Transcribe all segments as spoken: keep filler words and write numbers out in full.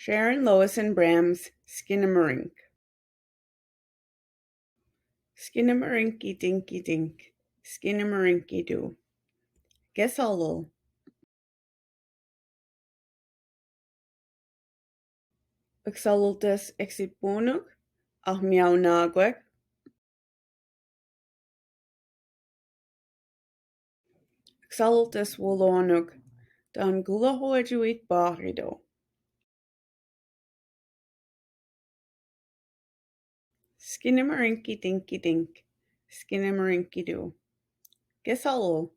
Sharon Lois and Bram's Skinamarink. Skinamarinky dinky dink, skinamarinky doo. Kesalul. Üksalultas eksippunuk, ahmiaunaakwek. Üksalultas wulunuk, dan kulohuajuit pahito. Skinamarinky dinky dink, skinamarinky doo. Kesalul.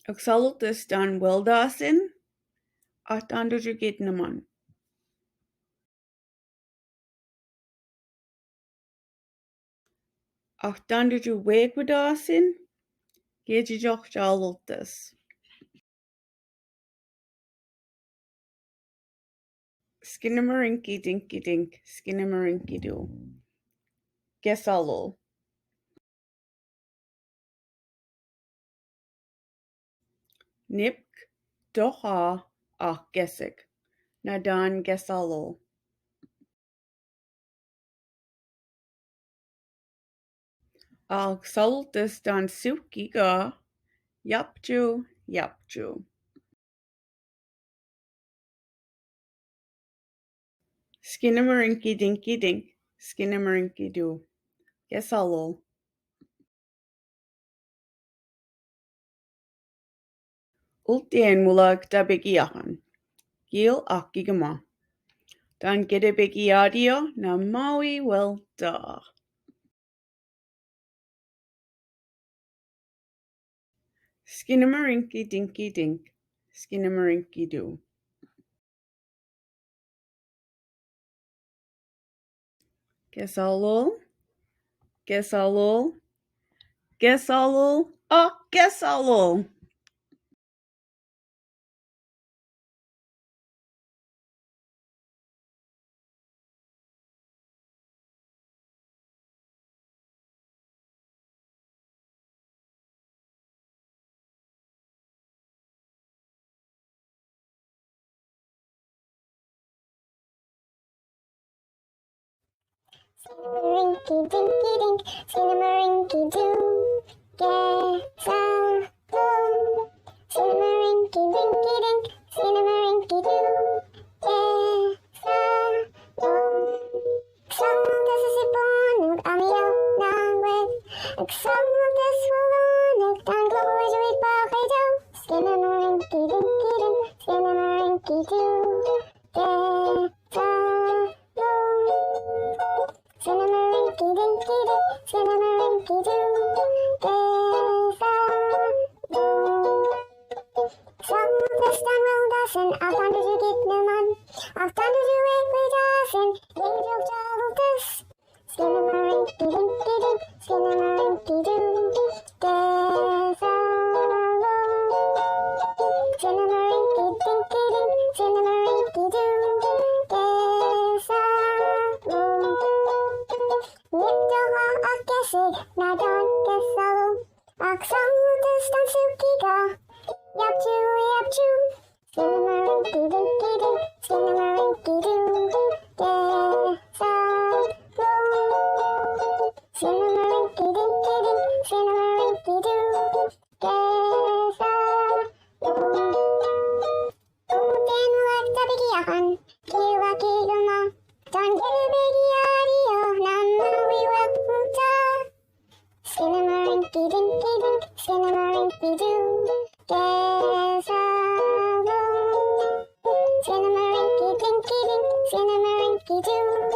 Üksalultas dan wildaasin, ahtanduyu gitnaman. Ahtanduyu wekwidaasin, kechichohchalultas. Skinamarinky dinky dink, skinamarinky doo. Kesalul. Nipk, toha, ahkkesik. Na dan kesalul. Üksalultas dan siwkika, yapchu, yapchu. Skinamarinky dinky dink, skinamarinky doo. Kesalul. Ultiin wulak tabekiyahan. Kil ahkkikama. Dan kedebekiyadio na mawi welta. Skinamarinky dinky dink, skinamarinky doo. Kesalul, kesalul, kesalul, ah, kesalul. Skinamarinky dinky dink, skinamarinky doo, kesalul. Skinamarinky dinky dink, skinamarinky doo, kesalul. Üksalultas eksippunuk, ahmiaunaakwek. Üksalultas wulunuk, dan kulohuajuit pahito. Skinamarinky dinky dink, skinamarinky doo, kesalul. Skinamarinky dinky dink, skinamarinky doo, kesalul. Üksalultas dan wildaasin, ahtanduyu gitnaman, ahtanduyu wekwidaasin, kechichohchalultas. Skinamarinky dinky dink, skinamarinky doo, kesalul. Skinamarinky dinky dink, skinamarinky doo, kesalul. Nipk, toha, ahkkesik, na dan kesalul. Üksalultas dan siwkika, yapchu, yapchu. Skinamarinky dinky dink, skinamarinky doo, kesalul. Skinamarinky dinky dink, skinamarinky doo, kesalul. Ultiin wulak tabekiyahan, kil ahkkikama. Dan kedebekiyadio na mawi welta. Skinamarinky dinky dink, skinamarinky doo, kesalul. Skinamarinky dinky dink, skinamarinky doo,